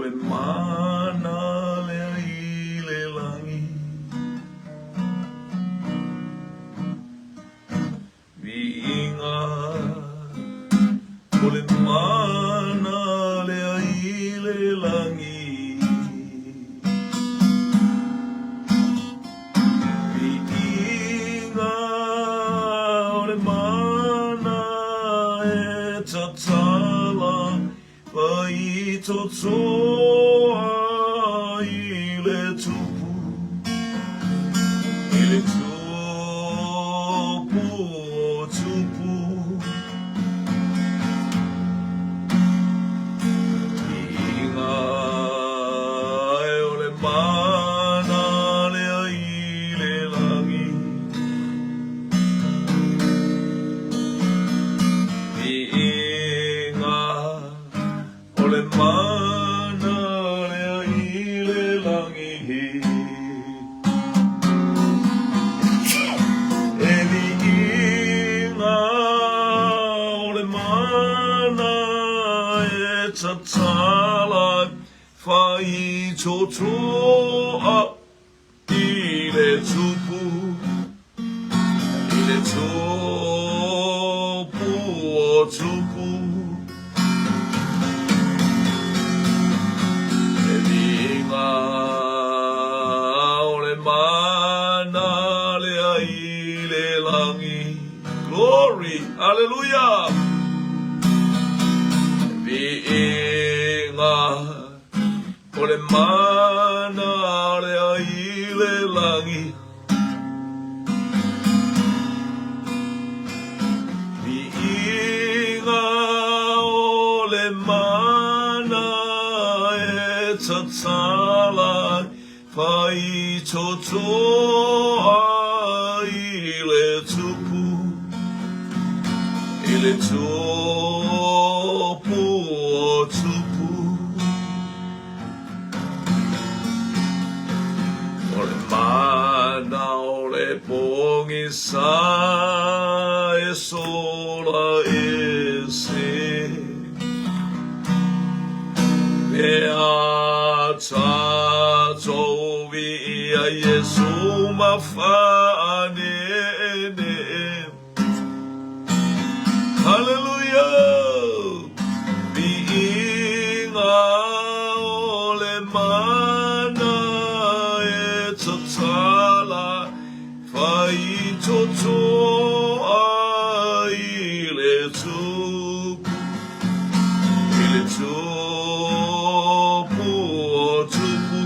le mana lea i le lagi. Viiga o le mana lea i le lagi. Viiga o le mana e tatala faitotoa i le tupu, i le tupu o tupu. Viiga e o le mana lea i le lagi. Viiga o le mana lea i le lagi. E viiga o le mana e tatala faitotoa i le tupu, i le tupu o tupu. E viiga o le mana lea i le lagi. Glory! Hallelujah! Viiga o le mana lea i le lagi. Viiga o le mana e tatala faitotoa i le tupu, i le tupu o tupu. O le mana o le pogisa e sola ese. Pe a tatou viia Iesu ma faaneene. Hallelujah! Viiga o le mana e tatala faitotoa i le tupu, i le tupu o tupu.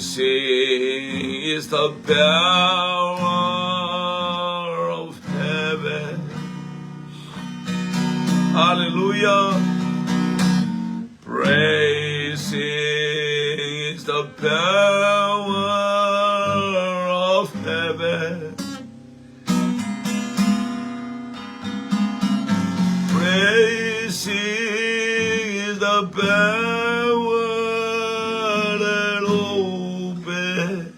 Praising is the power of heaven. Hallelujah. Praising is the power of heaven. Praising is the power that opens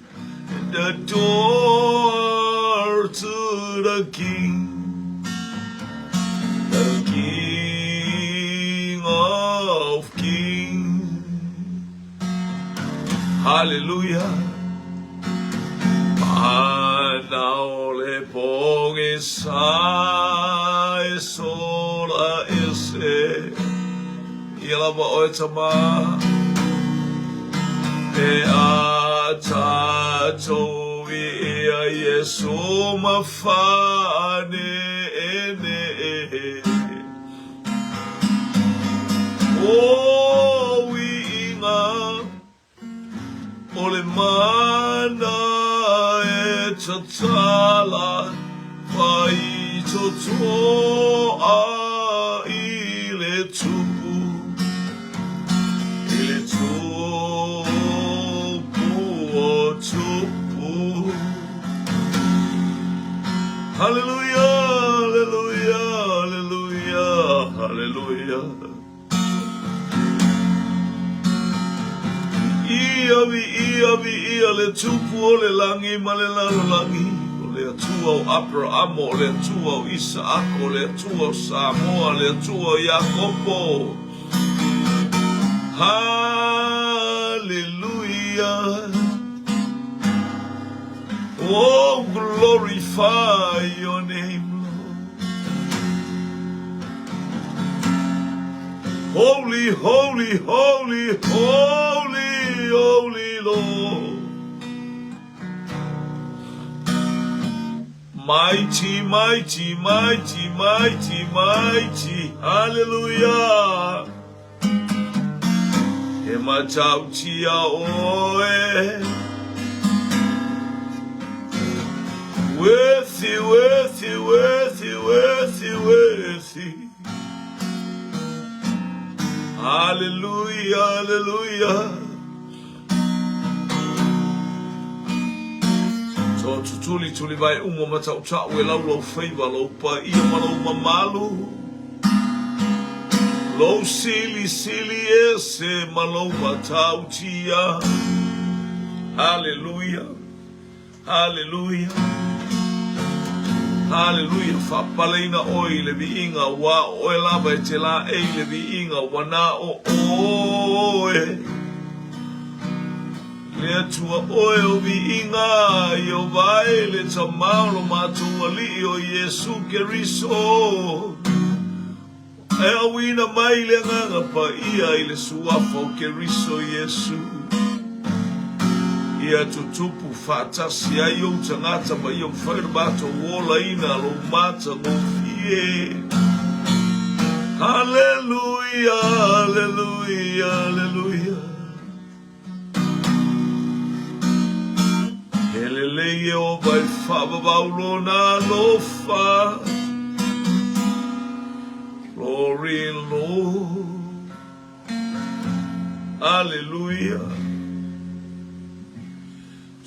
the door to the King, the King of Kings. Hallelujah. Mana o le pogisa e sola ese. Ia lava oe tama. Pe a tatou viia Iesu ma faaneene. O viiga O le mana e tatala faitotoa i le tupu, i le tupu o tupu. Hallelujah, hallelujah, hallelujah, hallelujah. Viia, viia, viia le Tupu o le lagi ma le lalolagi, o le. le Atua o Aperaamo, o le Atua o Isaako, o le Atua o Samoa, le Atua o Iakopo. Haleluia! Oh, glorify your name, Lord. Holy, holy, holy, holy, holy Lord. Mighty, mighty, mighty, mighty, mighty, hallelujah. He matautia oe. Worthy, worthy, worthy, worthy, worthy. Hallelujah, hallelujah. To tutuli tuli vai uma matautau e lau lau faiva lou paia ma lou mamalu. Lou silisili ese ma lou matautia. Haleluia! Haleluia! Haleluia! Faapaleina oe i le viiga, ua o oe lava e te laei i le viiga, ua na o oe. Le Atua oe o viiga, Ieova e le Tama o lo matou Alii o Iesu Keriso, e auina mai le Agaga Paia i le Suafa o Keriso Iesu, ia tutupu faatasi ai ou tagata ma ia mafai ona matou olaina lou matagofie. Haleluia, haleluia, haleluia. He lelei Ieova e faavavau lona alofa. Glory Lord. Aleluia.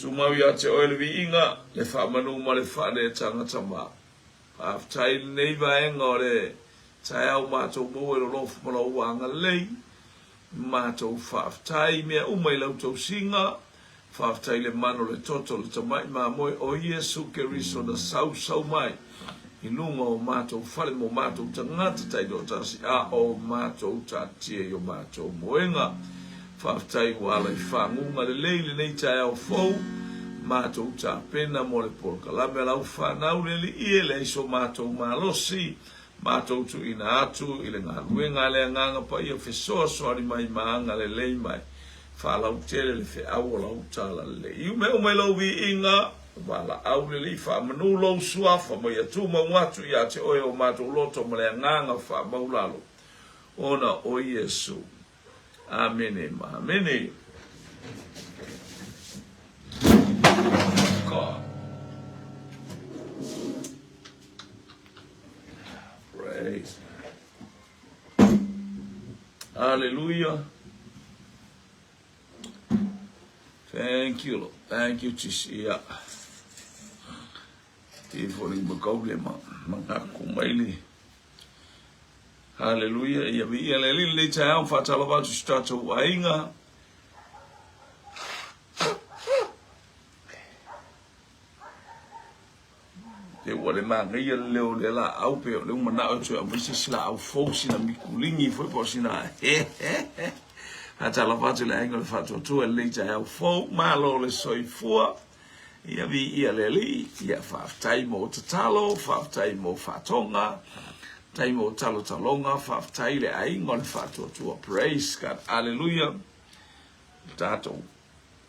Tumau ia te oe le viiga, le faamanu ma le faaneetaga Tama. Faafetai i lenei vaega o le taeao matou maua i lo lofu ma lou agalelei. Matou faafetai i mea uma i lau tausiga. Faafetai i le mana o le toto o le Tamai Mamoe o Iesu Keriso na sausau mai i luga o matou fale mo matou tagata taitoatasi a o matou taatia i o matou moega. Faafetai ua ala i faguga lelei lenei taeao fou, matou tapena mo le polokalame a lau fanau le Alii e leai so matou malosi, matou tuuina atu i le galuega a le Agaga Paia fesoasoani mai ma agalelei mai, faalautele le feau o lau talalelei. I mea uma i lou viiga, valaau lelei faamanu lou suafa ma ia tumau atu ia te oe o matou loto ma le agaga faamaulalo ona o Iesu. Amene ma amene. God. Praise. Hallelujah. Thank you, Lord. Thank you, Jesus. Yeah. Te fo le makau le ma mangaku mai le. Hallelujah. Ia viia le Alii lenei taeao, faatalofa atu i so tatou aiga. Pe ua le manaia le leo o lea laau, pe o lea ua manao e toe aumai se isi laau fou, sina mikuligi foi po o sina Faatalofa atu i le aiga o le Faatuatua i lenei taeao fou, malo le soifua. Ia viia le Alii, ia faafetai mo tatalo, faafetai mo faatoga, faafetai mo talotaloga, faafetai le aiga o le Faatuatua. Praise God, Aleluia. Tatou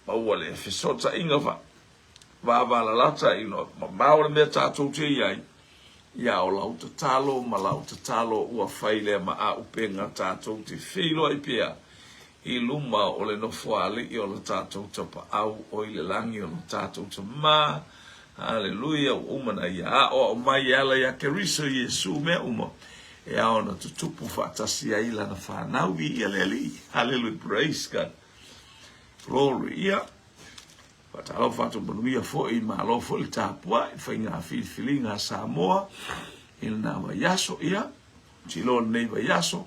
maua le fesootaiga fa vavalalata i lo mamao le mea tatou te i ai, ia o lau tatalo ma lau tatalo ua fai lea ma auupega tatou te feiloai pea i luma o le Nofoalii o lo tatou Tapaau o i le lagi o lo tatou Tama. Haleluia, ua uma na ia aoao mai e ala ia Keriso Iesu mea uma e ao ona tutupu faatasi ai lana fanau. Viia le Alii. Haleluia, praise God. Glory. Ia, faatalofa atu manuia foi, malo foi le tapuai, faiga filifiliga a Samoa i lena vaiaso. Ia, Tilo lenei vaiaso,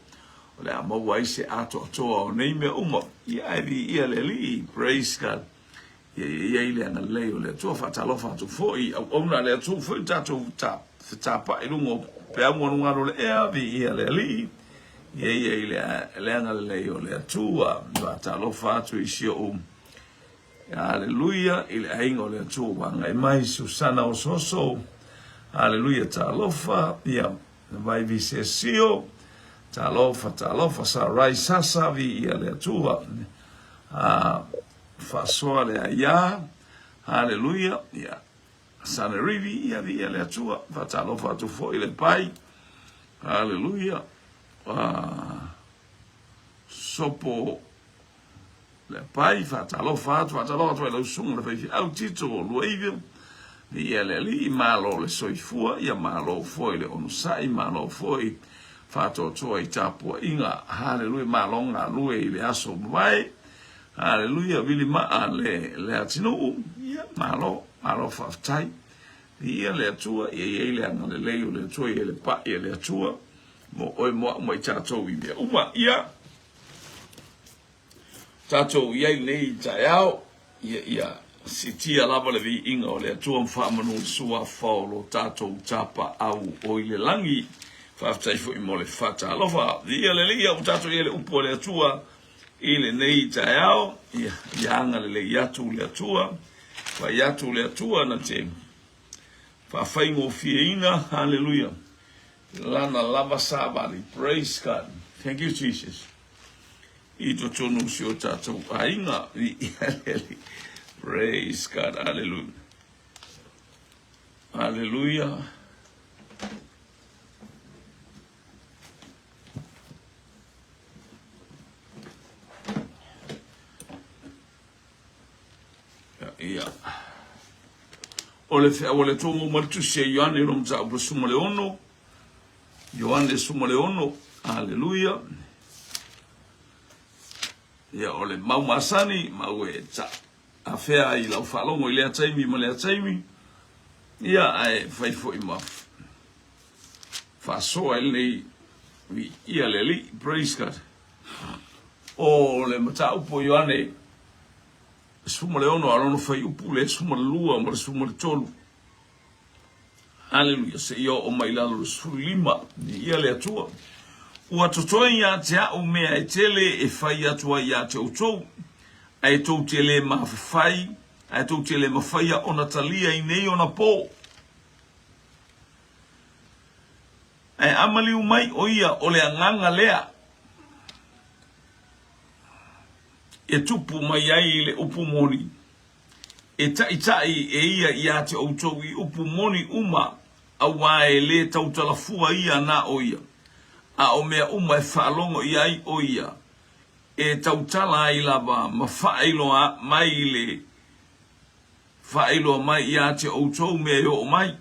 o le a maua ai se atoatoa o nei mea uma. Ia, ae viia le Alii, praise God. Ia e i ai le agalelei o le Atua. Faatalofa atu foi i auauna a le Atua foi tatou fetapa'i i luga o peau galugalu o le ea, viia le Alii. Ia i ai le agalelei o le Atua. Faatalofa atu i si o'u Aleluia i le aiga o le Atua ua agai mai, Susana Osooso, Aleluia talofa, ia Vaivi Sesio, talofa, talofa, Sarai Sasa, viia le Atua. Faasoa le aia, Aleluia, ia Sanerivi, ia viia le Atua. Faatalofa atu foi le pai, Aleluia, Sopo Le pai, faatalofa atu, faatalofa atu ai lau susuga le faifeau Tito Luaivio, viia le Alii, malo le soifua, ia malo foi le onosai, malo foi faatoatoa i tapuaiga, haleluia, malo galue i le aso mavae, haleluia, vili maa le, le atinuu, ia malo, malo faafetai, viia le Atua, ia i ai le agalelei o le Atua, ia i le pai a le Atua, mo oe mo au ma i tatou i mea uma, ia. Tatou i ai nei i taeao, ia, ia siitia lava le viiga o le Atua ma faamanu le suafa o lo tatou tapaau o i le lagi. Faafetai foi mo le faatalofa. Viia le Alii, ua tatou i ai le upu a le Atua i lenei taeao. Ia, ia agalelei atu le Atua, fai atu le Atua na te faafaigofieina, haleluia, Lana lava savali. Praise God. Thank you Jesus. I totonu o si o tatou aiga. Praise God. Hallelujah. Hallelujah. Ia. O le feau a le Atua mo ma le Tusi a Ioane lo mataupu 16. Ioane 16. Aleluia. Ia, o le mau masani, mau e ta afea ai lau faalogo i lea taimi ma lea taimi. Ia, ae fai foi ma faasoa i lenei ia le Alii. Praise God. O le mataupu o Ioane 16 a lona fuaiupu le 12 ma le 13. Aleluia, seia oo mai i lalo o le 15. Viia le Atua. Ua totoe ia te a'u mea e tele e fai atu ai ia te outou, ae tou te le mafafai, ae tou te le mafaia ona talia i nei ona pō. Ae a maliu mai ʻo ia o le agaga lea e tupu mai ai le upu moni, e taʻitaʻi e ia iā te ʻoutou i upu moni uma, auā e lē tautalafua ia na ʻo ia, a o mea uma e faalogo ʻia ai ʻo ia, e tautala ai lava ma faailoa mai i le Faailoa mai iā te ʻoutou mea e oo mai.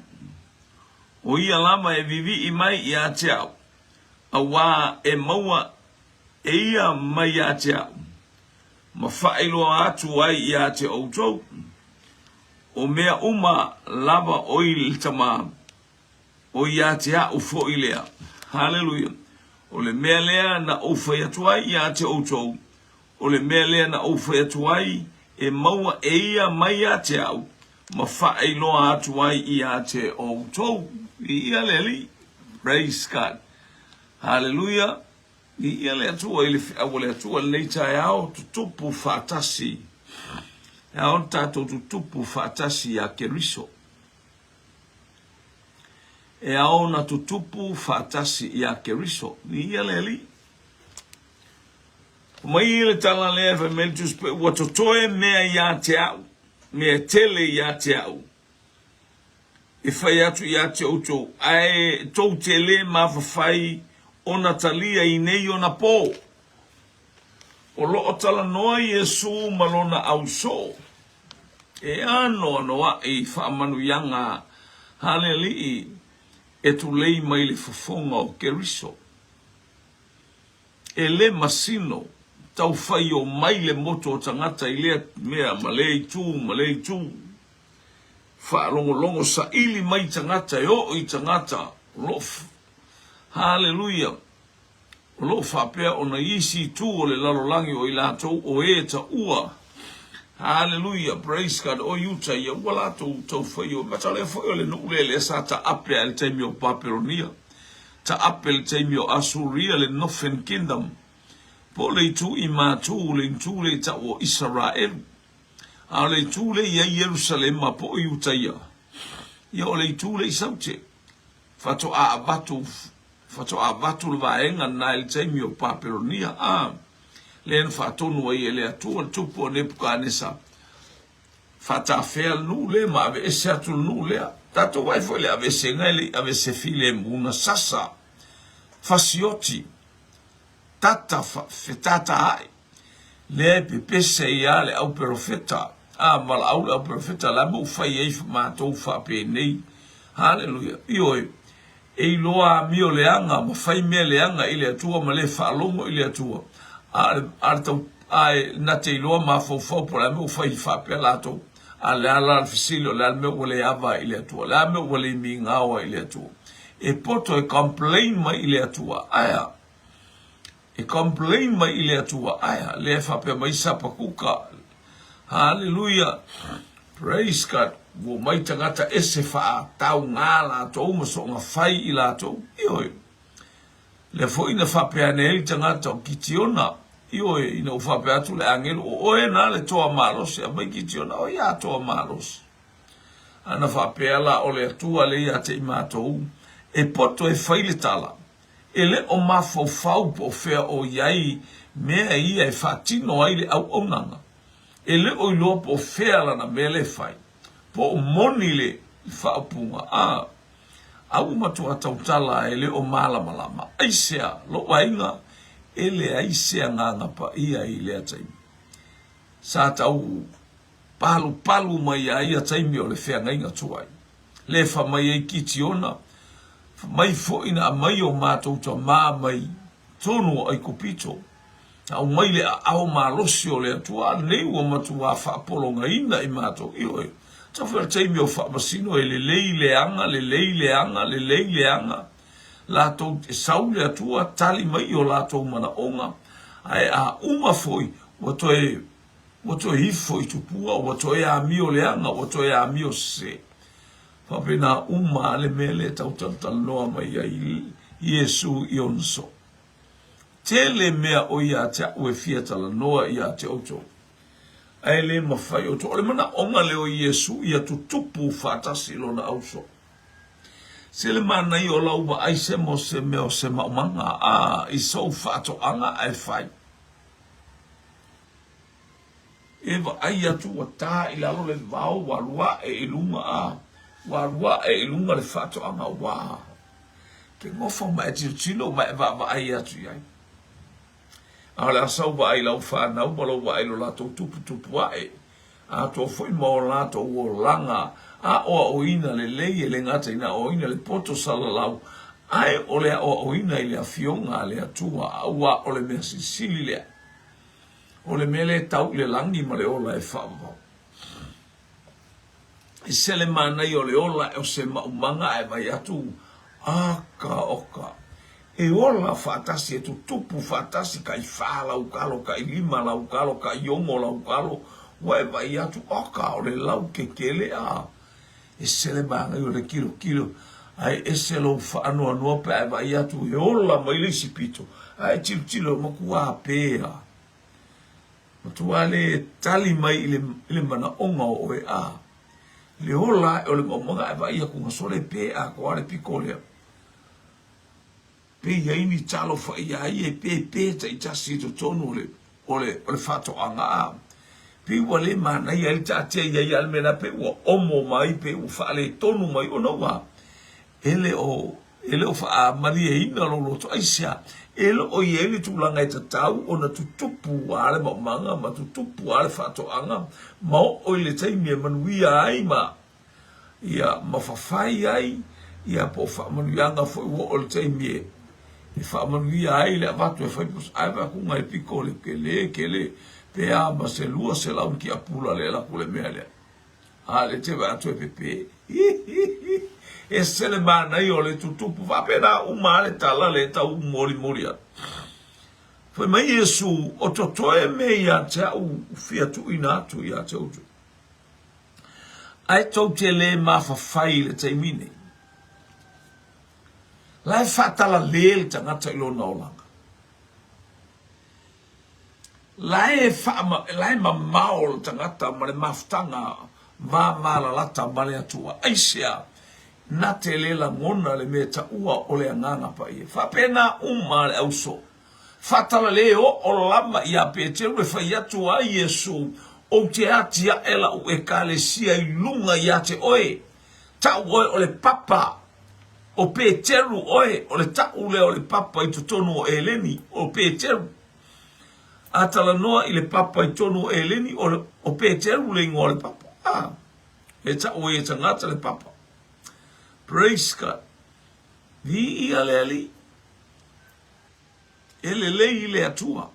ʻO ia lava e viviʻi mai iā te a'u, auā e maua e ia mai iā te a'u, ma faailoa atu ai iā te ʻoutou. ʻO mea uma lava o i le Tamā, ʻo iā te a'u foʻi lea. Haleluia! ʻO le mea lea na ou fai atu ai iā te ʻoutou, ʻO le mea lea na ou fai atu ai, e maua e ia mai iā te a'u, ma faailoa atu ai iā te ʻoutou. Viia le Alii. Praise God. Haleluia. Viia le Atua i le feau a le Atua lenei taeao, tutupu faatasi. E ao ona tatou tutupu faatasi iā Keriso. E ao ona tutupu faatasi iā Keriso. Viia le Alii. Mai le tala lea fai mai le Tusi Paia, ua totoe mea iā te a'u, mea tele iā te a'u, e fai atu iā te outou, ae tou te lē mafafai ona talia i nei ona pō. O loo talanoa Iesū ma lona ausoo, e anoanoaʻi faamanuiaga a le Alii e tulei mai le fofoga o Keriso. E le masino, tau whaio mai le motu o tangata i lea mea ma lea itu ma lea itu. Whaalongolongo saili mai tangata e oo i tangata o loo Haleluia! O loo faapea ona isi itu o le lalolagi o i latou o e taua. Haleluia, praise God, o Iuta ia, ua latou taufai o, masalo foi o le nuu lea lea sa taape a i le taimi o Papelonia, taape i le taimi o Asuria, le Northern Kingdom, po o le itu i Matu, le itu lea i tau o Isaraelu. A o le itu lea i ai Ierusalema po o Iuta ia, ia o le itu lea i Saute. Faatoa avatu, faatoa avatu le vaega lena i le taimi o Papelonia, a, lea na faatonu ai e le Atua le tupu o Nepukanesa, faatafea le nuu lea ma aveese atu le nuu lea. Tatou vaai foi i le aveesega e le i aveese filemu, na sasa, fasioti, tata fetataai, lea e pepese ai lava le au perofeta, a valaau le au perofeta, la me ua fai ai matou faapenei. Haleluia. Ioe, e iloa amio leaga ma fai mea leaga i le Atua ma le faalogo i le Atua, a o le, a le tau, a e na te iloa mafaufau po o le a mea ua fai faapea latou. A o le a la le fesili, o le a le mea ua le ava ai i le Atua? O le a le mea ua le migao ai i le Atua? E poto e complain mai i le Atua, ae a? E complain mai i le Atua, ae a? Lea e faapea mai Sapakuka. Haleluia! Praise God! Ua omai tagata ese faatauga latou ma soonga fai i latou. Ioe. Lea foi na faapea ane ai le tagata o Kitiona, ioe, ina ua faapea atu le agelu, o oe na le toa malosi, aumai Kitiona, o ia toa malosi. A na faapea la o le Atua lea ia te i matou, e poto e fai le tala, e le o mafaufau po o fea o i ai mea ia e faatino ai le auaunaga, e le o iloa po o fea lana mea lea e fai, po o moni le faaupuga, a. A ua matua tautala e le o malamalama, aisea lou aiga e leai se agaga paia i lea taimi. Sa tau palupalu mai a ia taimi o le feagaiga tuai. Le fa mai ai Kitiona, fa mai foi na aumai o matou tamā mai tonu o Aikupito. Na aumai le aao malosi o le Atua, a lenei ua matuā faapologaina i matou. Ioe, tau foi o le taimi o faamasino e lelei leaga, lelei leaga, lelei leaga, latou te sau le Atua, tali mai i o latou manaoga, ae a uma foi, ua toe, ua toe ifo i tupua, ua toe amio leaga, ua toe amio sese. Faapena uma lava le mea lea e tau talatalanoa mai ai Iesu i ona soo. Tele mea o ia te a'u e fia talanoa ia te outou, ae le mafai outou. O le manaoga lea o Iesu ia tutupu faatasi lona auso. Se le manaia o lau vaai se mo se mea o se maumaga a i sou faatoaga ae fai. E vaai atu ua ta i lalo le vao ua alu ae i luga a ua alu ae i luga le faatoaga ua ke nofo ma e tilotilo ma e vaavaai atu i ai. A o le a sau vaai i lau fanau ma lou vaai i lo latou tuputupu ae, atoa foi ma o latou olaga aoaoina lelei e le gata ina aoaoina le poto salalau, ae o le aoaoina i le Afioga a le Atua, aua o le mea silisili lea. O le mea lea e tau i le lagi ma le ola e faavavau. E se le manaia o le ola o se maumaga ae vaai atu, aka oka, e ola faatasi, e tutupu faatasi, kai fa lau kalo, kai lima lau kalo, kai ogo lau kalo, ua e vaai atu, oka, o le lau kekele a. E se le manaia o le kilokilo, ae ese lou faanoanoa pe a e vaai atu e ola mai le isi pito, ae tilotilo e matua pea. Matua le tali mai i le, i le manaoga o oe a. Le ola ae o le maumaga ae vaai atu na sole pe atoa le pito lea. Pe i ai ni talofa iā ia e pēpē taitasi i totonu o le, o le, o le faatoaga a. Pei ua le manaia ai le taatia i ai a le mea la pei ua omo mai, pei ua faaletonu mai ona ua e le o, e le o faamalieina lou loto. Aisea? E le o i ai le tulaga e tatau ona tutupu a le maumaga ma tutupu a le faatoaga ma oo i le taimi e manuia ai ma ia ma fafai ai, ia po o faamanuiaga foi ua oo i le taimi e e faamanuia ai le avatu e fai pusa, ae vaai atu nai piko le kele kele pe a ma se 200 tiapula le alu atu le mea lea. A le te vaai atu e pepe. Ese le manaia o le tutupu faapena uma lava le tala le tau molimoli atu. Fai mai Iesu, O totoe mea ia te au u fia tuuina atu ia te outou. Ae tou te le mafafai i le taimi nei. La e faatalale le tagata i lona olaga. La e, faa, la e mamao le tagata ma le mafutaga vavalalata ma le Atua. Aisea? Na te le lagona le mea taua o le Agaga Paia. Faapena uma le auso. Faatalale oo lava ia Peteru e fai atu ai Iesu, Ou te atiae la'u Ekalesia i luga ia te oe. Ta'u oe o le papa. O Peteru oe, o le ta'u lea o le papa i totonu o Eleni, o Peteru. A talanoa i le papa i totonu o Eleni, o, le, o Peteru le igoa o le papa. Ah, e ta'u ai e tagata le papa. Praise God. Viia le Alii. E lelei i le Atua.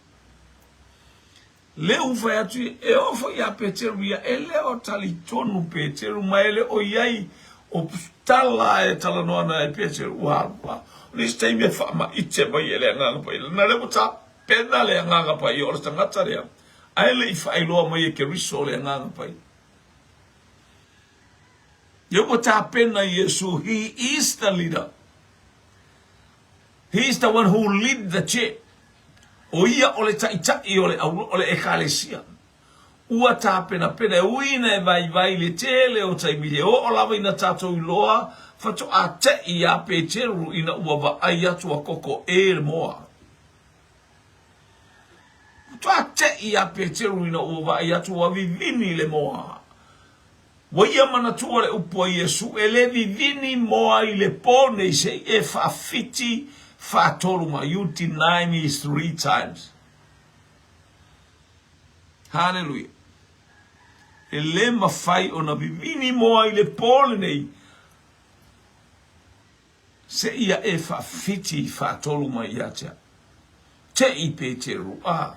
Lea ua fai atu ia, e oo foi ia Peteru ia, e le o talitonu Peteru, ma e le o i ai o tala e talanoa ana e Peteru, ua alu a. O nisi taimi e faamaite mai e le Agaga Paia, na lea ua tapena le Agaga Paia o le tagata lea, ae le i faailoa mai e Keriso le Agaga Paia. Lea ua tapena Iesu, he is the leader. He is the one who lead the church. ʻO ia o le taʻitaʻi o le, o le ʻekalesia. Ua tapenapena e ui ina e vaivai i le tele o taimi e oo lava ina tatou iloa faatoa teʻi iā Peteru ina ua vaai atu ua koko ʻē le moa. Faatoa teʻi iā Peteru ina ua vaai atu ua vivini le moa. Ua ia manatua le upu a Iesu, E le vivini moa i le pō nei se i e faawhiti faatolu mai, you deny me three times. Haleluia. E le mawhai ona vivini moa i le pō lenei Seia e faawhiti faatolu mai ia te au. Te i Peteru, a.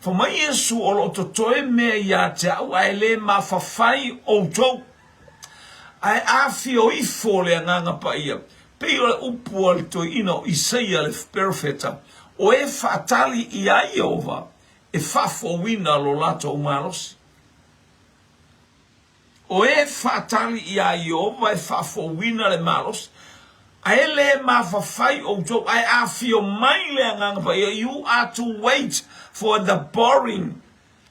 Fa mai Iesu o lo o totoe mea ia te au ae le mafafai outou. Ae afio ifo le Agaga Paia, pei o le upu a le toeaina o Isaia le perofeta, o e faatali ia Ieova e faafouina lo latou malosi. O e faatali iā Ieova e faafouina le malosi, a e lē mafafai outou, ae afio mai le Agaga Paia, you are to wait for the pouring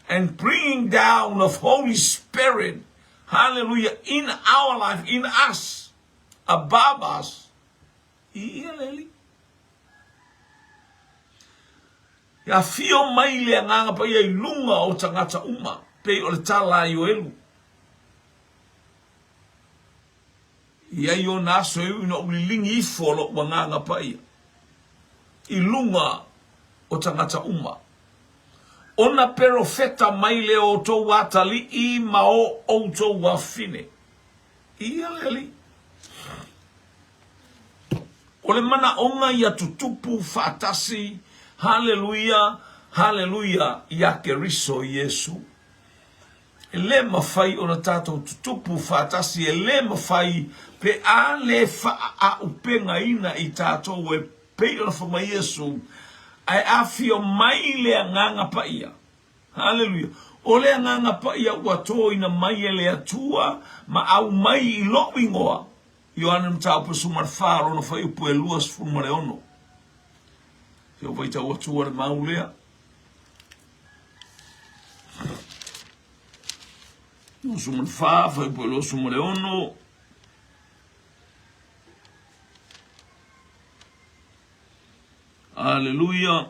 and bringing down of Holy Spirit, hallelujah, in our life, in us, above us, i ia le Alii. E afio mai le Agaga Paia i luga o tagata uma, pei o le tala a Ioelu. I ai ona aso e ui ina ou liligi ifo loʻu Agaga Paia i luga o tagata uma. Ona perofeta mai lea o outou atalii ma o outou afafine. Ia le Alii. O le manaʻoga ia tutupu faatasi, haleluia, haleluia, iā Keriso Iesu. E le mafai ona tatou tutupu faatasi, e le mafai pe a le faaaupegaina i tatou e pei ona fai mai Iesu, ae afio mai le Agaga Paia. Haleluia. O le Agaga Paia ua toina mai e le Atua ma aumai i loʻu igoa, Ioane Mataupu 14, lona fuaiupu e 26. Se o faitau atu le mau lea. 24, fuaiupu e 26. Aleluia.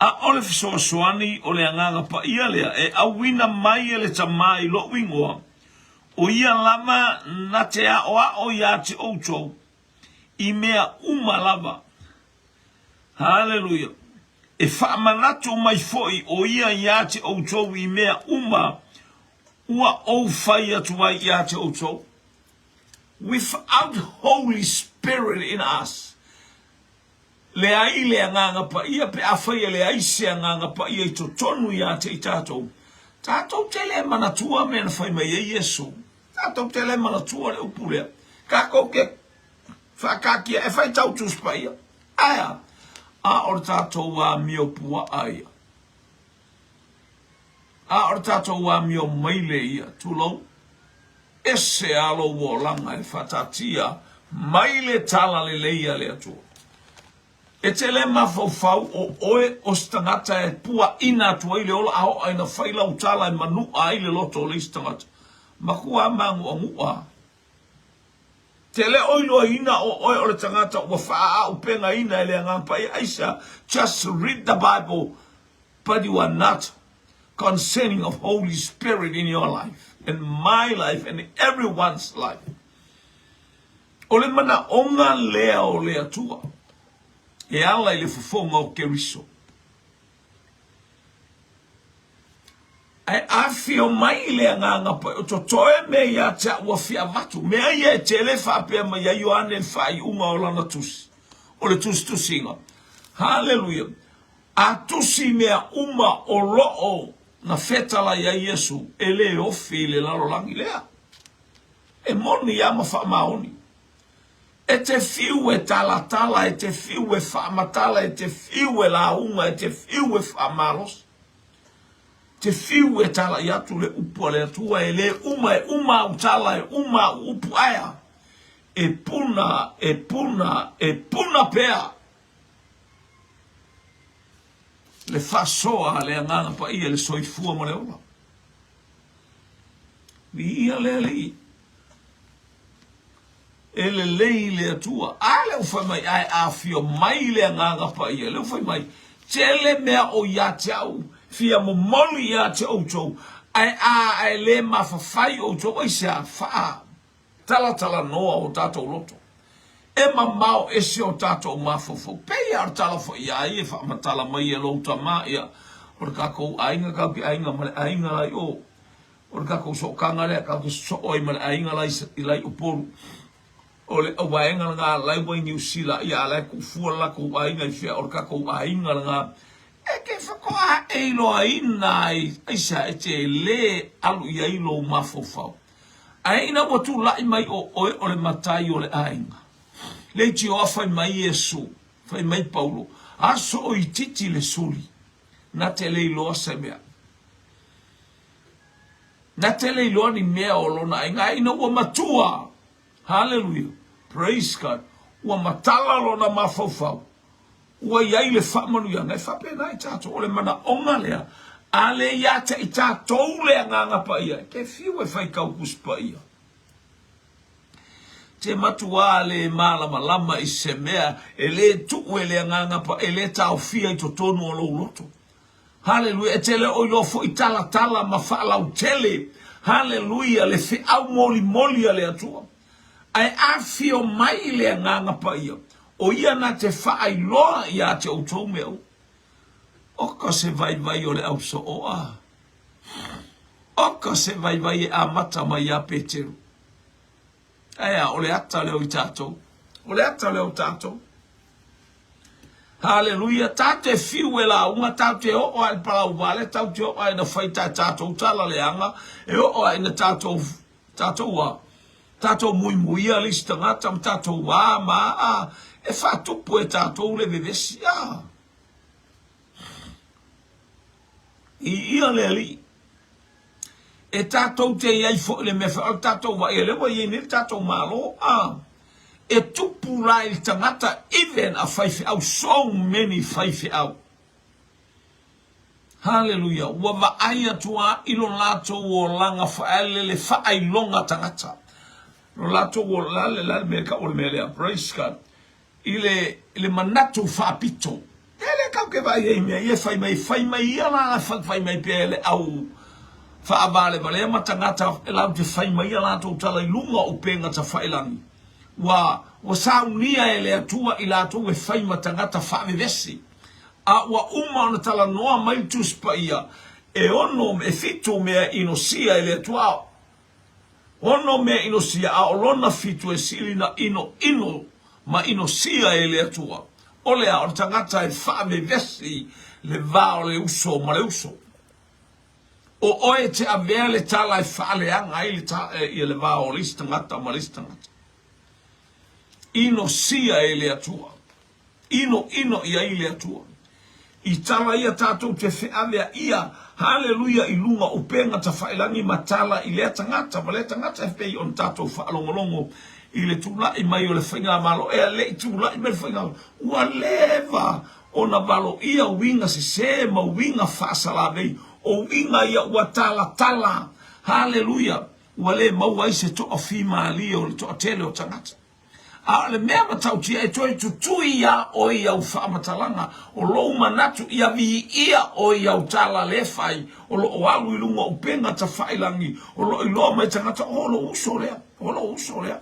ʻAʻole fesoasoani o le Agaga Paia lea e ʻauina mai e le Tama i loʻu igoa, ʻo ia lava na te aʻoaʻo iā te ʻoutou i mea uma lava. Haleluia! E faamanatu mai foʻi ʻo ia iā te ʻoutou i mea uma ua ou fai atu ai iā te ʻoutou. Without Holy Spirit in us, Leai le Agaga Paia pe afai e leai se Agaga Paia i totonu iā te i tatou. Tatou te le manatua mea na fai mai ai Iesu. Tatou te le manatua le upu lea. Kakou ke whaakakia e whai tau Tusi Paia. Ae a? A o le tatou amio puaa ia. A o le tatou amio maile ia, tulou. Ese a lou olaga e faataatia mai le talalelei a le Atua. E te le mafaufau o oe o se tagata e puaina atu ai le ola a oo ina fai lau tala e manua ai le loto o le isi tagata. Matua magu'agu'a. Te le o iloaina o oe o le tagata ua faaaupegaina e le Agaga Paia. Aisea? Just read the Bible but you are not concerning of Holy Spirit in your life and my life and everyone's life. O le manaoga lea o le Atua e ala i le fofoga o Keriso. Ae afio mai le Agaga Paia, o totoe mea ia te au ua fia avatu. Mea ia e tele faapea mai ai Ioane i le faaiuga o lana tusi, o le tusitusiga. Haleluia! A tusi mea uma o loo na fetalai ai Iesu, e le ofi i le lalolagi lea. E moni a ma faamaoni. E te fiu e talatala, e te fiu e faamatala, e te fiu e lauga, e te fiu e faamalosi. Te fiu e talai atu le upu a le Atua, e le uma, e uma au tala, e uma au upu aea. E puna, e puna, e puna pea le faasoa a le Agaga Paia i le soifua ma le ola. Viia le Alii. E lelei le Atua. A lea ua fai mai, ae afio mai le Agaga Paia. Lea ua fai mai, tele mea o ia te au, fia momoli ia te outou, ae a ae le mafafai outou, aisea, faa talatalanoa o tatou loto. E mamao ese o tatou mafaufau. Pei a o le tala foi ia ia e faamatala mai e lou tama, ia, o le tatou aiga, tatou te aiga ma le aiga la i o. O le tatou sootaga lea tatou te sosoo ai ma le aiga la i la i Upolu. O le vaega lena la ua i Niu Sila, ia a la e tuufua le latou aiga i fea, o le tatou aiga lena e te faatoa e iloaina ai, aisea e te le alu i ai lou mafaufau. Ae ina ua tulai mai o oe o le matai o le aiga, leitioa fai mai Iesu, fai mai Paulo, aso o itiiti le suli, na te le iloa se mea. Na te le iloa ni mea o lona aiga, ae ina ua matua, haleluia, praise God, ua matala lona mafaufau, ua i ai le faamanuiaga, e faapena i tatou, o le manaoga lea, a le ia te i tatou le Agaga Paia, e te fiu e faitau Tusi Paia. Te matuā le malamalama i se mea e le tuu e le Agaga Paia, e le taofia i totonu o lou loto. Haleluia! E te le o iloa foi talatala ma faalautele, haleluia, le feau molimoli a le Atua. Ae afio mai le Agaga Paia, o Ia na te faailoa ia te outou mea uma. Oka se vaivai o le au sooa. Oka se vaivai e amata mai iā Peteru. Ae a, o le ata lea o i tatou. O le ata lea o tatou. Haleluia, tatou te fiu e lauga, tatou te oo a i le palau vale, tatou te oo a ina fai ta tatou tala leaga, e oo a ina tatou, tatou a, tatou muimuia le isi tagata ma tatou a ma a, e faatupu e tatou le vevesi, a. I ia le Alii. E tatou te i ai foi le mea o le tatou vaai, lea ua i ai nei le tatou Malo, a. E tupu la i le tagata even a faifeau so many faifeau. Haleluia ua vaai atu a i lo latou olaga faaelele faailoga tagata. Lo latou ola le la le mea ka o le mea lea praise God. I le i le manatu faapito. E le kau ke vaai ai mea ia fai mai fai mai ia la fai mai pea le au faavalevalea ma tagata e latou te fai mai a latou tala i luga o upega tafailagi. Ua, ua saunia e le Atua i latou e fai ma tagata faavevesi. A ua uma ona talanoa mai le Tusi Paia, e ono, e fitu mea inosia e le Atua, a ono mea inosia, a o lona fitu e sili na inoino ma inosia e le Atua. O le a? O le tagata e faavevesi le va o le uso ma le uso. O oe e te avea le tala e faaleaga ai le ta, ia le va o le isi tagata ma le isi tagata. Inosia e le Atua. ʻInoʻino i ai le Atua. I tala ia tatou te feaveaia, haleluia, i luga o upega tafailagi ma tala i lea tagata ma lea tagata e pei ona tatou faalogologo i le tulaʻi mai o le Faigamalo. Ea le i tulaʻi mai le Faigamalo, ua leva ona valoia uiga sese ma uiga faasalavei, o uiga ia ua talatala, haleluia, ua le maua ai se toafimalie o le toatele o tagata. A o le mea matautia e toe tutui iā oe i au faamatalaga, o lou manatu ia viia oe i au tala le fai, o lo o alu i luga o upega tafailagi, o lo o iloa mai tagata, oh, lou uso lea, oh, lou uso lea.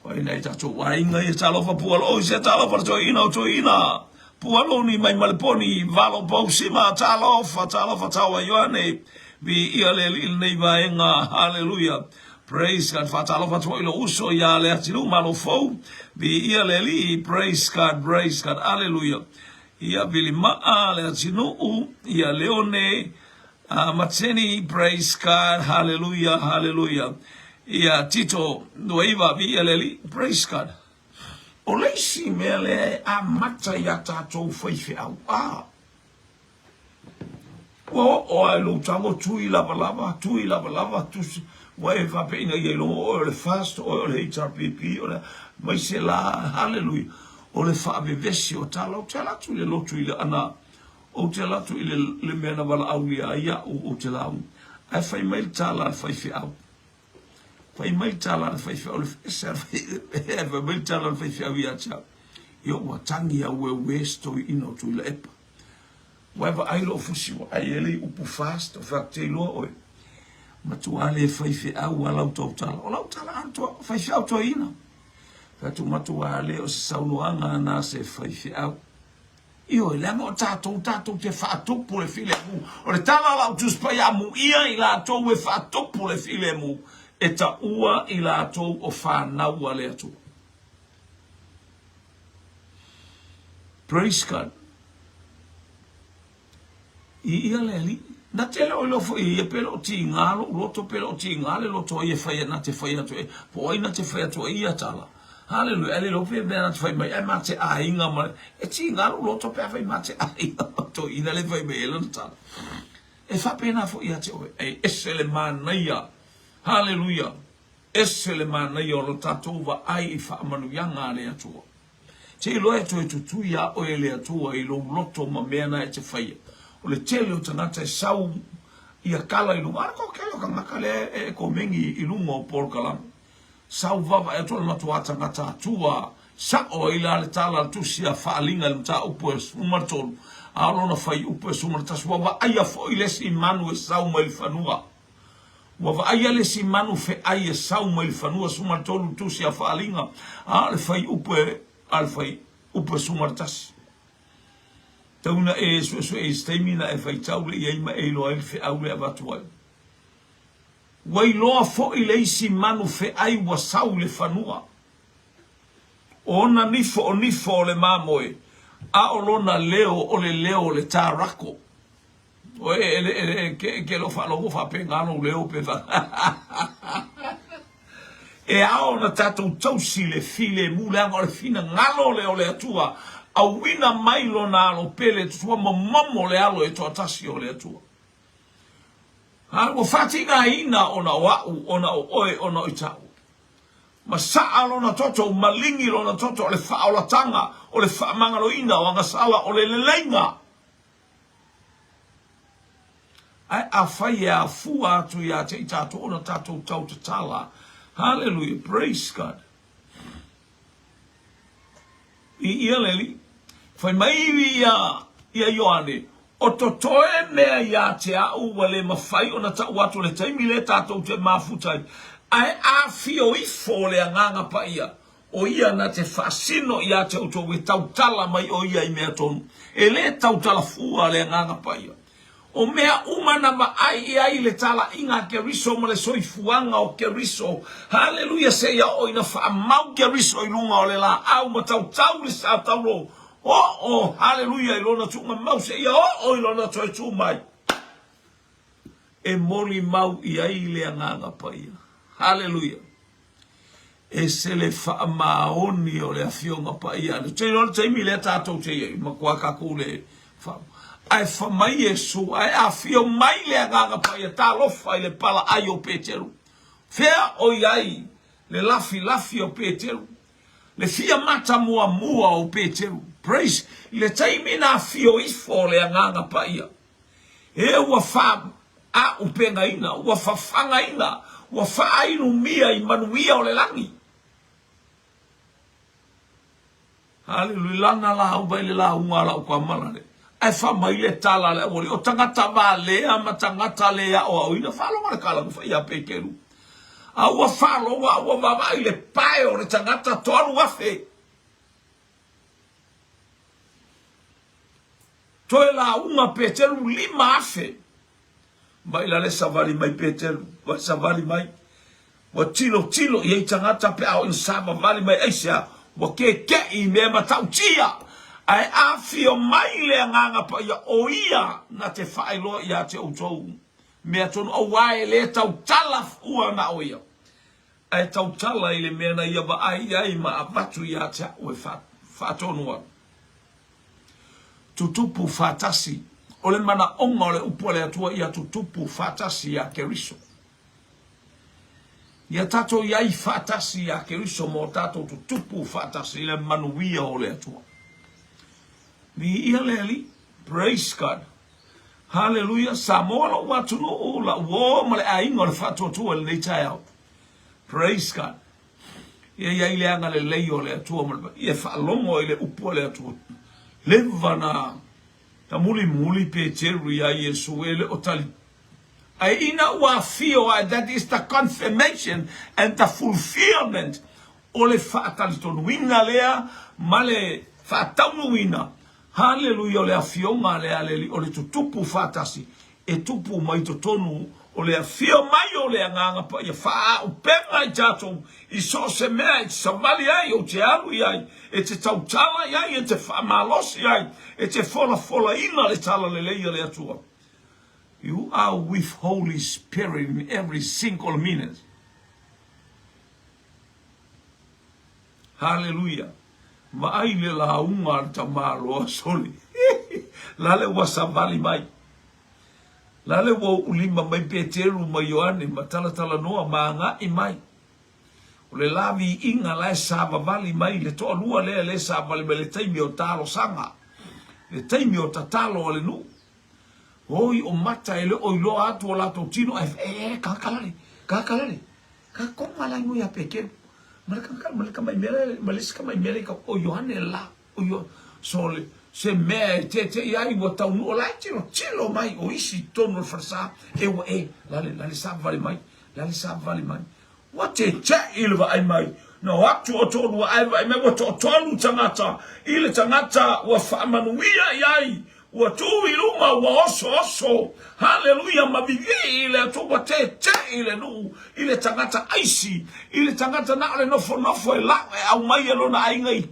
O ai nai tatou aiga ia talofa pualou se talofa le toeaina o toeaina pualoni mai maleponi valo pausima talofa talofa taua Ioane viia le Alii i lenei vaega haleluia Praise God faatalofa atu foi i lou uso ia Leatinuu Malofou viia le Alii praise God praise God aleluia ia Vilimaa Leatinuu ia Leone Mateni praise God haleluia haleluia ia Tito Nuaiva viia le Alii praise God o le isi mea lea e amata iā tatou faifeau a Ua oo lava i lou tago, tui lavalava, tui lavalava, tusi, ua e faapea ina ia iloa oe o le FAST, oe o le HRPP, o le a, mai se la, haleluia, o le faavevesi o tala. Ou te ala atu i le lotu i le ana, ou te ala atu i le, le mea na valaaulia ai au, ou te lauga. Ae fai mai le tala a le faifeau. Fai mai le tala a le faifeau, le ese a le faifeau, fai mai le tala a le faifeau ia te au, Ia ua tagi a ueue se toeaina o Tuilaepa. Ua e vaai lou fusi ua ai e le upu fast o fea te iloa oe. Matua le faifeau a lau tautala. O lau tala atoa, faifeau toeaina. Fai atu matua le o se saunoaga na se faifeau. Ioe, leaga o tatou, tatou te faatupu le filemu. O le tala a lau Tusi Paia, amuia i latou e faatupu le filemu, e taua i latou o fanau a le Atua. Praise God. I ia le Alii. Na te le o iloa foi e ia pe le o tiga lou loto, pe le o tiga le loto ai e fai, na te fai atu e, po o ai na te fai atu ai ia tala. Haleluia, ai le iloa pe mea na te fai mai, ai ma te aiga ma, e tiga lou loto pe a fai ma te aiga ma toeaina le fai mai ai lana tala. E faapena foi ia te oe, e ese le manaia. Haleluia. Ese le manaia o lo tatou vaai i faamanuiaga a le Atua. Te iloa e toe tutui iā oe e le Atua i lou loto ma mea na e te faia. O le tele o tagata e sau ia kala i luga, a o le toatele o tagata lea e komeni i luga o polokalame. Sau vavae atu o le matuā tagata Atua, sa'o ai la le tala a le tusi a Faaliga i le mataupu e 13, a o lona fuaiupu e 11, ua vaaia foi le isi manu e sau mai le fanua. Ua vaaia le isi manu feai e sau mai le fanua 13 tusi a Faaliga, a o le fuaiupu e, a le fuaiupu e 11. Tau ina e suesue i se taimi na e faitau le i ai ma e iloa ai le feau le avatu ai. Ua iloa foi le isi manu feai ua sau i le fanua. O ona nifo o nifo o le mamoe, a o lona leo o le leo o le tarako. Oe e le e ke ke lo faalogo faapena lou leo pe fa E ao ona tatou tausi le filemu leaga o le finagalo lea o le Atua auina mai lona alo pele tua momomo le alo e toatasi o le Atua. A ua faatigaina ona o a'u ona o oe ona o ita'u. Ma sa'a lona toto, maligi lona toto o le faaolataga o le faamagaloina o agasala o le leleiga. Ae afai e afua atu ia te i tatou ona tatou tautatala. Hallelujah, praise God. Viia le Alii. Fai mai ia, ia Ioane, o totoe mea ia te au ua le mafai ona tau atu le taimi lea tatou te mafuta ai, ae afio ifo le Agaga Paia, O ia na te faasino ia te outou e tautala mai o ia i mea tonu. E le tautala fua le Agaga Paia. O mea uma na vaai i ai le talaiga a Keriso ma le soifuaga o Keriso. Haleluia seia oo ina faamau Keriso i luga o le laau ma tautau le sa taulo oo, haleluia, i lona tuuga mau seia oo i lona toe tu mai. E molimau i ai le Agaga Paia. Haleluia. Ese le faamaoni o le Afioga Paia. Ou te iloa le taimi lea tatou te i ai, matua tatou le fa... Ae fa mai Iesu, ae afio mai le Agaga Paia, talofa i le palaai o Peteru. Fea o i ai le lafilafi o Peteru? Le fia mata muamua o Peteru. Praise! I le taimi na afio ifo le Agaga Paia, E ua faaaupegaina, ua fafagaina, ua faainumia i manuia o le lagi. Haleluia, lana lauga i le lauga a lau kamala le. Ae fa mai le tala a le aualii, o tagata valea ma tagata le aoaoina, faalogo le kala ua fai ia Peteru. A ua faalogo a ua vaavaai i le pae o le tagata 3,000. Toe lauga Peteru 5,000. Mai la le savali mai Peteru, ua savali mai. Ua tilotilo i ai tagata pe a oo ina savavali mai aisea, ua keke'i i mea matautia. Ae afio mai le Agaga Paia, o Ia na te faailoa ia te outou mea tonu, auā e le tautala fua na o Ia, ae tautala i le mea na Ia vaai i ai ma avatu ia te a'u e faatonu atu. Tutupu faatasi. O le manaoga o le upu a le Atua ia tutupu faatasi iā Keriso. Ia tatou i ai faatasi iā Keriso ma o tatou tutupu faatasi i le manuia o le Atua. Viia le Alii. Praise God. Haleluia. Samoa lou atunuu, lau uo ma le aiga o le faatuatua i lenei taeao. Praise God. Ia i ai le agalelei o le Atua ma le paia. Ia faalogo i le upu a le Atua. Leva na na mulimuli Peteru iā Iesu e le o tali. Ae ina ua afio ae, that is the confirmation and the fulfillment o le faatalitonuina lea ma le faataunuuina, haleluia, o le afioga a le Alii o le tutupu faatasi e tupu mai totonu o le afio mai o le Agaga Paia faaauupega i tatou i so o se mea e te savali ai, ou te alu i ai, e te tautala i ai, e te faamalosi ai, e te folafolaina le talalelei a le Atua. You are with Holy Spirit in every single minute. Haleluia! Vaai le lauga a le tamaloa sole. Lale ua savali mai. Lale ua uulima mai Peteru ma Ioane ma talatalanoa ma agai mai. O le la viiga la e savavali mai le toalua lea le savavali mai le taimi o talosaga, le taimi o tatalo a le nuu. Oi o mata e le o iloa atu o latou tino ae e kakalale, kakalale. Ka koma la ingoa ia Peteru, ma le ka ma le tamai mea lea, ma le isi tamai mea lea i ka, o Ioane la, o Io, so le, se mea e tete'i ai ua taunuu, o la e tilotilo mai o isi i totonu o le falesa, e ua e, la le, la le savavali mai, la le savavali mai. Ua tete'i le vaai mai, na o atu o toalua ae vaai mai ua toatolu tagata i le tagata ua faamanuia i ai Ua tu i luma, ua osooso, haleluia, ma vivii i le Atua, ua tete'i le nuu i le tagata aisi, i le tagata na o le nofonofo e lau e aumai e lona aiga i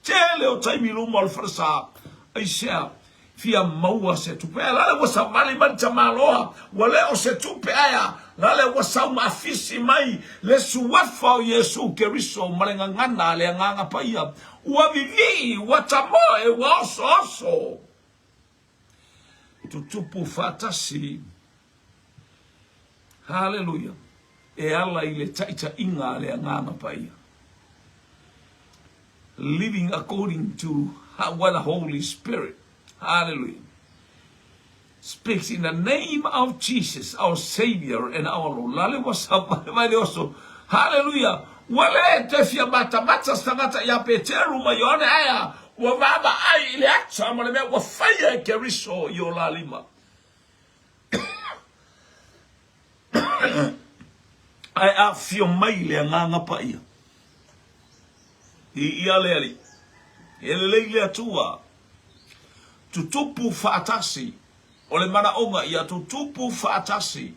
tele o taimi i luma o le falesa. Aisea? Fia maua se tupe. Ae lale ua savali mai le tamaloa, ua le o se tupe ae a? Lale ua sau ma afisi mai le suafa o Iesu Keriso ma le gagana a le Agaga Paia. Ua vivii, ua tamoe, ua osooso. Tutupu faatasi. Haleluia. E ala i le taitaiga a le Agaga Paia. Living according to what the Holy Spirit. Hallelujah. Speaks in the name of Jesus, our Savior and our Lord. Lale ua savai le oso. Hallelujah. Ua le toe fia matamata se tagata ia Peteru ma Ioane ae ua vaavaai i le ata ma le mea ua faia e Keriso i o la lima. Ae afifio mai le Agaga Paia. I ia le Alii. E lelei le Atua. Tutupu faatasi. O le manaoga ia tutupu faatasi.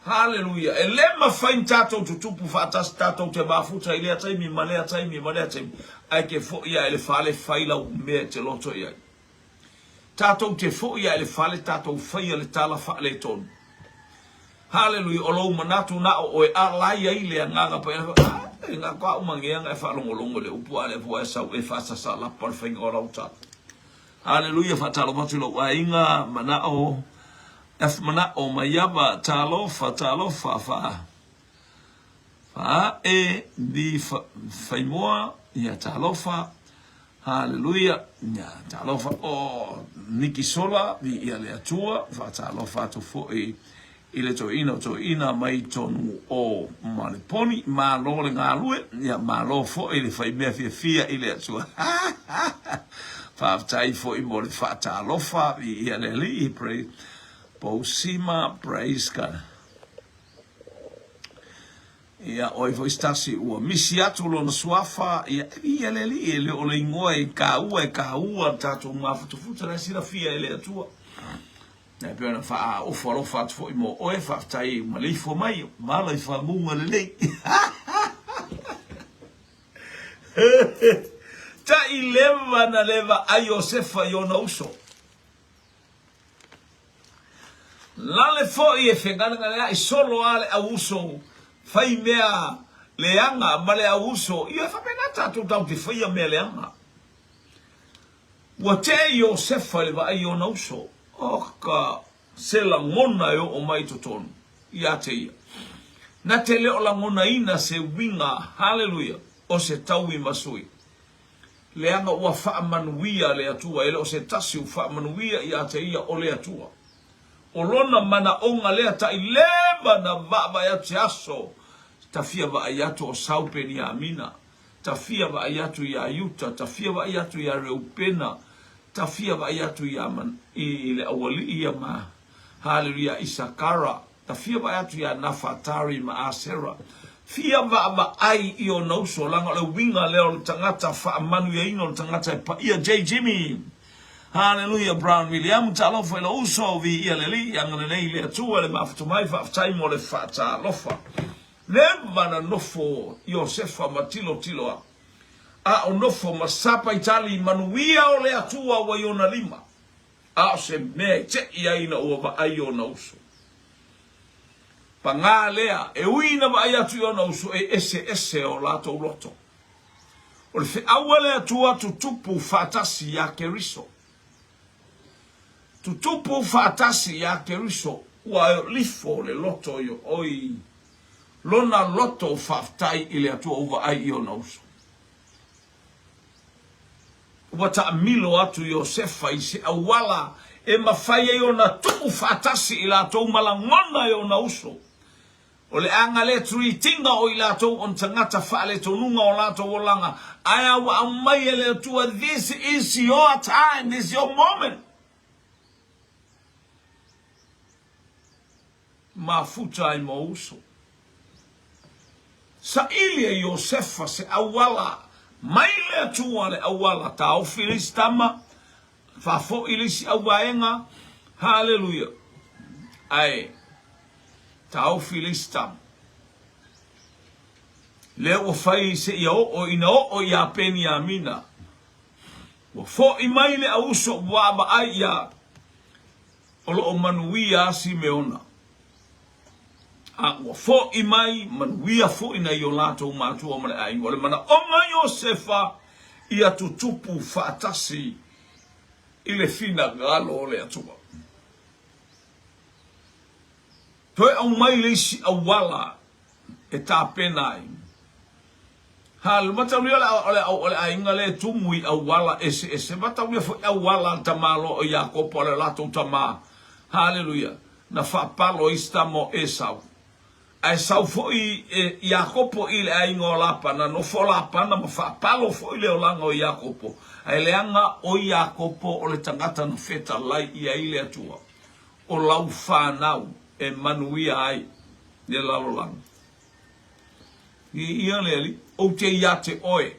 Haleluia. E le mafai ni tatou tutupu faatasi tatou te mafuta i lea taimi ma lea taimi ma lea taimi. Ae te foi a i le fale fai lau mea e te loto i ai. Tatou te foi a i le fale tatou faia le tala faaletonu. Haleluia. O lou manatu na o oe a la i ai le Agaga Paia. E na ko au magea e faalogologo i le upu a lea foi ua e sau e faasasa lapa le faiga o lau tala. Haleluia, faatalofa atu i lou aiga, manao, F manao, Maiava, talofa, talofa, fa, faae, ni fa, faimoa, ia talofa, haleluia, ia talofa, o Niki Sola, viia le Atua, faatalofa atu foi i le toeaina o toeaina mai tonu o Maleponi, malo le galue, ia malo foi le faimea fiafia i le Atua. Faafetai foi mo le faatalofa i ia le Alii, praise, Pousima, praise God. Ia, oi foi se tasi ua misi atu lona suafa, ia, ia le Alii, e le o le igoa e kāua, e kāua le tatou mafutafuta, la e silafia e le Atua. E pei ona faaofo alofa atu foi mo oe, faafetai maleifua mai, mala i faguga lelei. Tai leva na le vaai Iosefa i ona uso. Lale foi e fegalegaleai solo a le au uso, fai mea leaga ma le au uso. Ia e faapena tatou tatou te faia mea leaga. Ua tea Iosefa i le vaai i ona uso. Oka, se lagona e oo mai i totonu ia te ia. Na te le o lagonaina se uiga, haleluia, o se taui ma sui. Leaga ua faamanuia le Atua, e le o se tasi ua faamanuia ia te ia o le Atua. O lona manaoga lea taʻi leva na vaavaai atu se aso, ta fia vaai atu o sau Peniamina. Ta fia vaai atu iā Iuta, ta fia vaai atu iā Reupena, ta fia vaai atu iā i le aualii ia ma, haleluia, Isakara, ta fia vaai atu iā Nafatari ma Asera. Fia vaavaai i ona uso, leaga o le uiga lea o le tagata faamanuiaina o le tagata e paia. J. Jimmy, Haleluia, Brown Wiliamu, talofa i lou uso, viia le Alii, agalelei le Atua i le mafuta mai, faafetai mo le faatalofa. Leva na nofo Iosefa ma tilotilo a, a o nofo ma sapaitali manuia o le Atua ua i ona lima, a o se mea e teʻi ai ina ua vaai ona uso. Pagā lea, e ui ina vaai atu i ona uso, e eseese o latou loto. O le feau a le Atua tutupu faatasi iā Keriso. Tutupu faatasi iā Keriso, ua lifo le loto i oi lona loto faafetai i le Atua ua vaai i ona uso. Ua taamilo atu Iosefa i se auala e mafai ai ona tuu faatasi i latou ma lagona e ona uso. O le aga le treat-ina o i latou on tagata faaletonuga o latou olaga, ae a ua aumai e le Atua, this is your time, this is your moment. Mafuta ai mo uso. Saili e Iosefa se auala mai le Atua le auala taofi le isi tama, faafoi le isi auvaega, haleluia, ae taofi le isi tama. Lea ua fai seia oo ina oo ia Peniamina. Ua foʻi mai le auuso ua vaavaai ia o lo o manuia a Simeona. A ua foʻi mai manuia foʻi nai o latou matua ma le aiga. O le manaoga Iosefa ia tutupu faatasi i le finagalo o le Atua. Toe aumai le isi auala e tapena ai. Ha, le mataulia o le, o le aiga lea e tumu i auala eseese. Mataulia foi auala a le tamaloa o Iakopo a le latou tama. Haleluia. Na faapalo ai isi tama o Esau. Ae sau foi e Iakopo i le aiga o Lapana, nofo Lapana ma faapalo foi le olaga o Iakopo. Ae leaga o Iakopo o le tagata na fetalai i ai le Atua. O lau fanau e manuia ai le lalolagi. Viia le Alii, ou te iā te oe,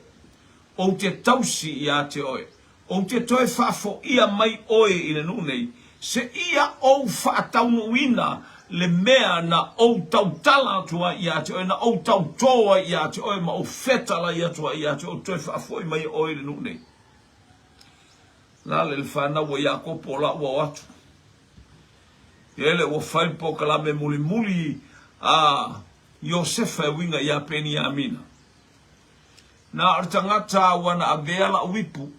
ou te tausi iā te oe, ou te toe faafoia mai oe i le nuu nei, seia ou faataunuuina le mea na ou tautala atu ai iā te oe, na ou tautō ai iā te oe ma ou fetalai atu ai iā te oe, ou toe faafoi mai oe i le nuu nei. Lale le fanau a Iakopo la ua o atu. Ele ua fai le polokalame mulimuli a Iosefa e uiga iā Peniamina. Na o le tagata ua na avea la'u ipu,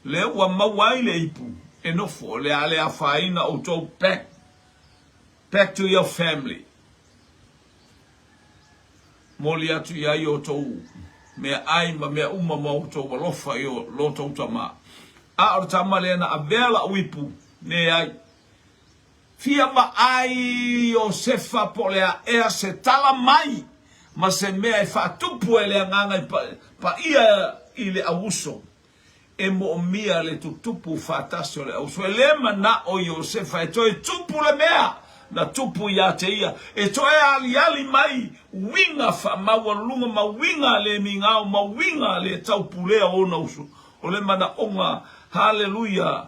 lea ua maua ai le ipu e nofo, o le a le afaina outou back, back to your family. Moli atu i ai outou meaai ma mea uma ma outou alofa i lo tou tama. A o le tama lea na avea la'u ipu, leai. Fia vaai Iosefa po o le a ea se tala mai ma se mea e faatupu ai le agaga i paia i le auuso e moomia le tutupu faatasi o le auuso. E le manao Iosefa e toe tupu le mea na tupu ia te ia, e toe aliali mai uiga faamaualuluga ma uiga le migao ma uiga le taupulea o ona uso. O le manaoga, haleluia,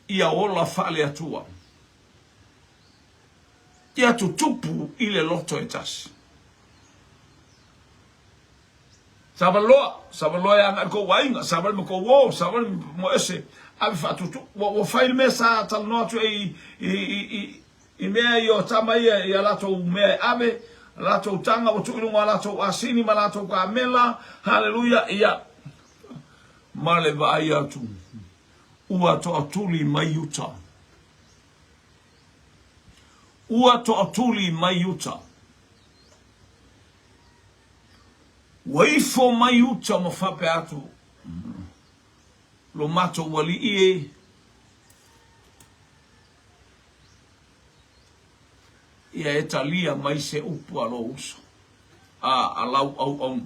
ia ola faale-Atua, ia tutupu i le loto e tasi. Savaloa, savaloa e agai i kou aiga, savali ma kou o, savali mo ese, ave faatutu. Ua, ua fai le mea sa talanoa atu ai i, i, i, i mea i o tama ia i a latou mea e ave, a latou taga ua tuu i luga o latou asini ma latou kamela, haleluia, ia, ma le vaai atu. Ua toatuli mai uta. Ua toatuli mai uta. Ua ifo mai uta ma faapea atu, Lo matou alii e, ia e talia mai se upu a lou uso, a, a lau auauna.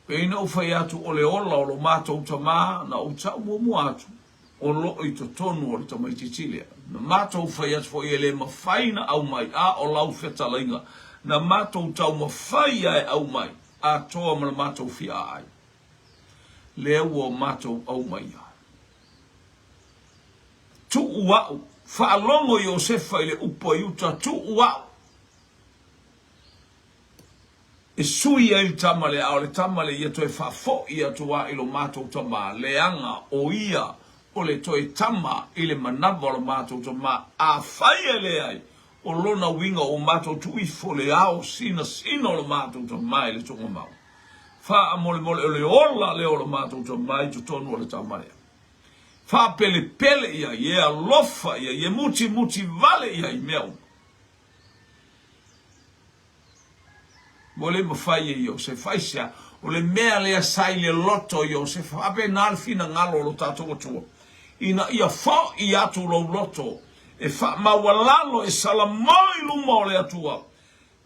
Pei na ou fai atu o le ola o lo matou tama na ou tau muamua atu o loo i totonu o le tamaitiiti lea. Na matou fai atu foi e le mafai na aumai a o lau fetalaiga na matou taumafai a e aumai atoa ma le matou fia aai. Lea ua o matou aumaia. Tuu a'u, faalogo Iosefa i le upu a Iuta, tuu a'u. E sui ai le tama lea, a o le tama lea ia toe faafoi atu lava i lo matou tama, leaga o ia o le toe tama i le manava o lo matou tama. Afai e leai, o lona uiga ua matou tuu ifo le ao sinasina o lo matou tama i le tuugamau. Faamolemole o le ola lea o lo matou tama i totonu o le tama lea. Faapelepele i ai, e alofa i ai, e mutimuti vale i ai i mea uma. Ua le mafai e Iosefa. Aisea? O le mea lea sa i le loto o Iosefa. Faapena le finagalo o lo tatou Atua, ina ia foi atu lou loto e faamaualalo, e salamoi i luma o le Atua,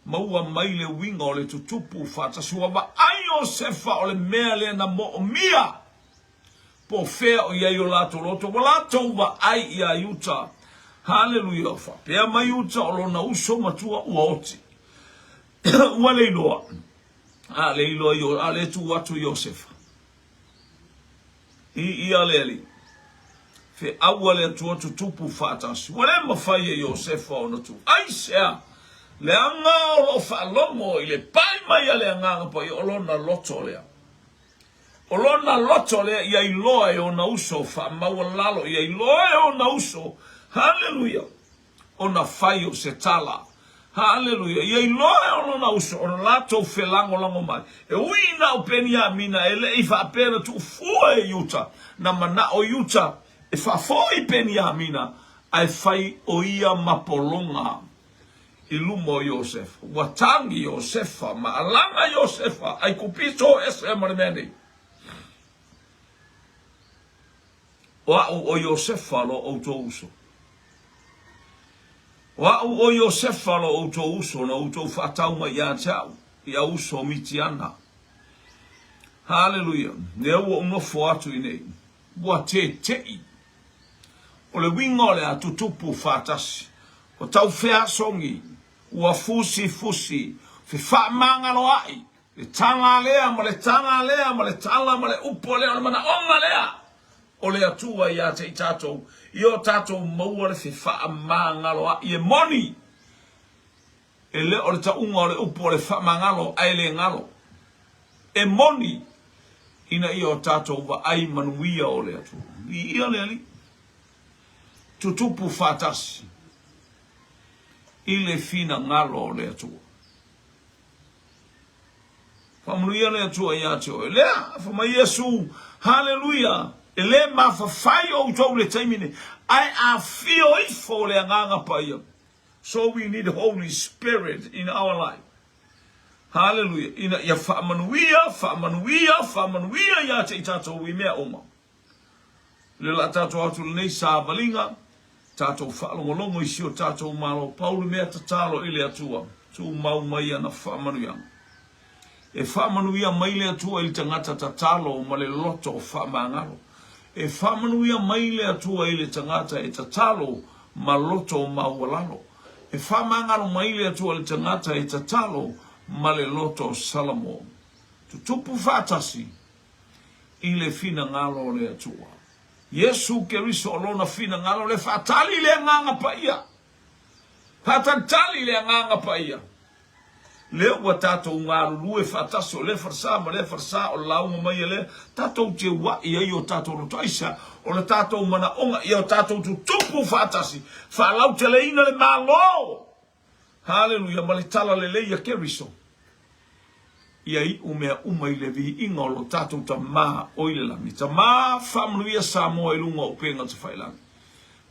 maua mai le uiga o le tutupu faatasi. Ua vaai Iosefa o le mea lea na moomia. Po o fea o i ai o latou loto, ua latou vaai iā Iuta. Haleluia! Faapea mai Iuta o lona uso matua ua oti. Ua le iloa. A le iloa i a le tuu atu Iosefa. I ia le Alii. Feaua le Atua tutupu faatasi. Ua le mafai e Iosefa ona tuu. Aisea? Leaga o lo o faalogo i le pai mai a le Agaga Paia o lona loto lea. O lona loto lea ia iloa e ona uso, faamaualalo ia iloa e ona uso, haleluia, ona fai o se tala, haleluia, ia iloa e lona uso ona latou felagolago mai. E ui ina o Peniamina e le i faapea na tuufua e Iuta, na manao Iuta e faafoi Peniamina, ae fai o ia mapologa i luma o Iosefa. Ua tagi Iosefa ma alaga Iosefa, Aikupito ese ma le mea nei. O a'u o Iosefa lo outou uso. O a'u o Iosefa lo outou uso na outou faatau mai ia te a'u, i au uso o Mitiana. Haleluia. Lea ua ou nofo atu i nei. Ua tete'i. O le uiga o le a tutupu faatasi. Ua tau feasogi, ua fusifusi, fefaamagaloa'i, le tala lea ma le tala lea ma le tala ma le upu lea, o le manaoga lea o le Atua ia te i tatou, ia o tatou maua le fefaamagaloa'i e moni. E le o le tauga o le upu o le faamagalo ae le galo. E moni ina ia o tatou vaai manuia o le Atua. Viia le Alii. Tutupu faatasi i le finagalo o le Atua. Faamanuia le Atua ia te oe. Lea, fai mai Iesu, Haleluia! E le mafafai outou i le taimi nei, ae afio ifo le Agaga Paia. So we need Holy Spirit in our life. Haleluia! Ina ia faamanuia, faamanuia, faamanuia ia te i tatou i mea uma. Le la tatou atu lenei savaliga, tatou faalogologo i si o tatou Malo, pau le mea tatalo i le Atua, tumau mai ana faamanuiaga. E faamanuia mai le Atua i le tagata tatalo ma le loto faamagalo. E faamanuia mai le Atua i le tagata e tatalo ma loto maualalo. E faamagalo mai le Atua i le tagata e tatalo ma le loto salamo. Tutupu faatasi i le finagalo o le Atua. Iesu Keriso o Lona finagalo le faatali le Agaga Paia. Faatalitali le Agaga Paia. Lea ua tatou galulue faatasi o lea falesa ma lea falesa o le lauga mai a lea, tatou te ua'i ai o tatou loto. Aisea? O le tatou manaoga ia o tatou tutupu faatasi, faalauteleina le Malo. Haleluia, ma le tala lelei a Keriso. Ia iu mea uma i le viiga o lo tatou Tama o i le lagi. Tama, faamanuia Samoa i luga o upega tafailagi.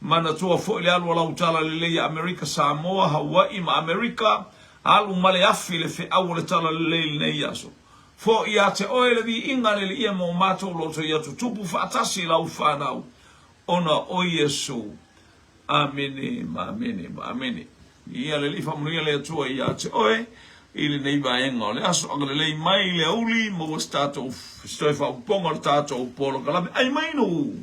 Manatua foi le alu a lau tala lelei ia Amerika, Samoa, Hawaii ma Amerika, alu ma le afi le feau o le tala lelei i lenei aso. Foi ia te oe le viiga le Alii ma o matou loto ia tutupu faatasi lau fanau ona o Iesu. Amene ma amene ma amene. Ia le Alii faamanuia le Atua ia te oe i lenei vaega o le aso. Agalelei mai le auli, maua se tatou se toe faaopoopoga o le tatou polokalame. Ai mai nuu,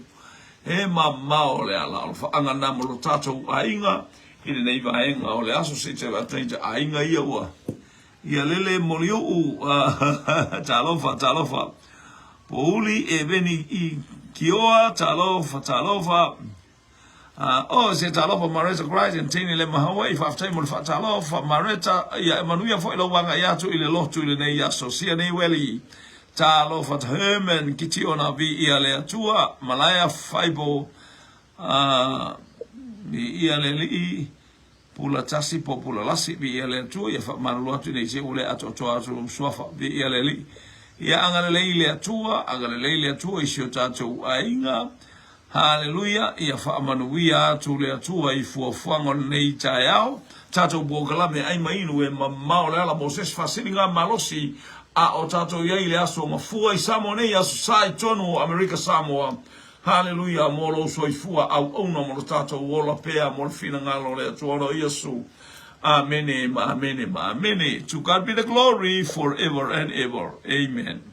he mamao le ala o le faagana ma lo tatou aiga i lenei vaega o le aso. Se i te vaai atu aiga ia ua ia lele moliuu. Talofa, talofa. Pouli e veni i kioa, talofa, talofa. Oh, se talofa Mareta Christ and Tini le Mahawaii, faafetai mo le faatalofa Mareta, ia e manuia foi lou agai atu i le lotu i lenei aso. Sia nei weli, talofa Herman Kitiona viia le Atua, Malaea Faibo, viia le Alii, Pula tasi po pula lasi, viia le Atua, ia faamalulu atu ina i te ua le atoatoa atu lou suafa, viia le Alii. Ia agalelei le Atua, agalelei le Atua i si o tatou aiga. Haleluia, ia faamanuia atu le Atua i fuafuaga o lenei taeao. Tatou polokalame ai ma inu e mamao le ala mo se isi faasiliga malosi a o tatou i ai i le aso mafua i Samoa nei, Aso Sa i totonu o Amerika Samoa. Haleluia mo lou soifua auauna mo lo tatou ola pea mo le finagalo o le Atua ona o Iesu. Amene ma amene ma amene. To God be the glory forever and ever. Amen.